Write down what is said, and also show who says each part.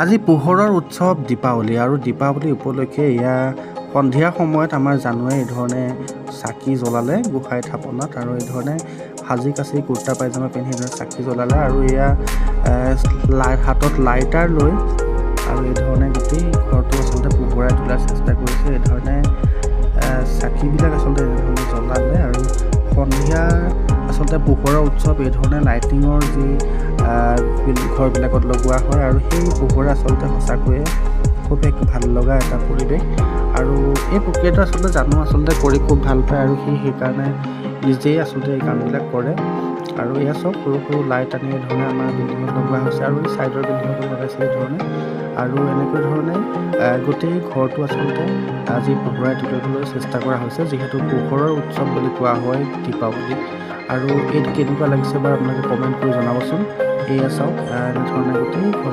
Speaker 1: আজি পোহৰৰ উৎসৱ দীপাৱলী আৰু দীপাৱলী উপলক্ষে এয়া সন্ধিয়া সময়ত আমাৰ জানুৱে এই ধৰণে চাকি জ্বলালে গোঁসাই থাপনাত আৰু এই ধৰণে সাজি কাচি কুৰ্তা পায়জামা পিন্ধি এইদৰে চাকি জ্বলালে আৰু এয়া হাতত লাইটাৰ লৈ আৰু এই ধৰণে গোটেই ঘৰটো আচলতে পোহৰাই তোলাৰ চেষ্টা কৰিছে। এই ধৰণে চাকিবিলাক আচলতে এনেধৰণে জ্বলালে আৰু সন্ধিয়া আচলতে পোহৰৰ উৎসৱ এই ধৰণে লাইটিঙৰ যি ঘৰবিলাকত লগোৱা হয় আৰু সেই পোহৰে আচলতে সঁচাকৈয়ে খুব এক ভাল লগা এটা পৰিৱেশ। আৰু এই প্ৰক্ৰিয়াটো আচলতে জানো আচলতে কৰি খুব ভাল পায় আৰু সি সেইকাৰণে নিজেই আচলতে এই কামবিলাক কৰে। আৰু এয়া চব সৰু সৰু লাইট আনি এই ধৰণে আমাৰ বিল্ডিঙত লগোৱা হৈছে আৰু এই ছাইডৰ বিল্ডিঙতো লগাইছে এই ধৰণে। আৰু এনেকৈ ধৰণে গোটেই ঘৰটো আচলতে আজি পোহৰাই তুলিবলৈ চেষ্টা কৰা হৈছে, যিহেতু পোহৰৰ উৎসৱ বুলি কোৱা হয় দীপাৱলীক। আৰু এইটো কেনেকুৱা লাগিছে বাৰু আপোনালোকে কমেণ্ট কৰি জনাবচোন। এয়া চাওক, এনেধৰণে গোটেই ঘৰ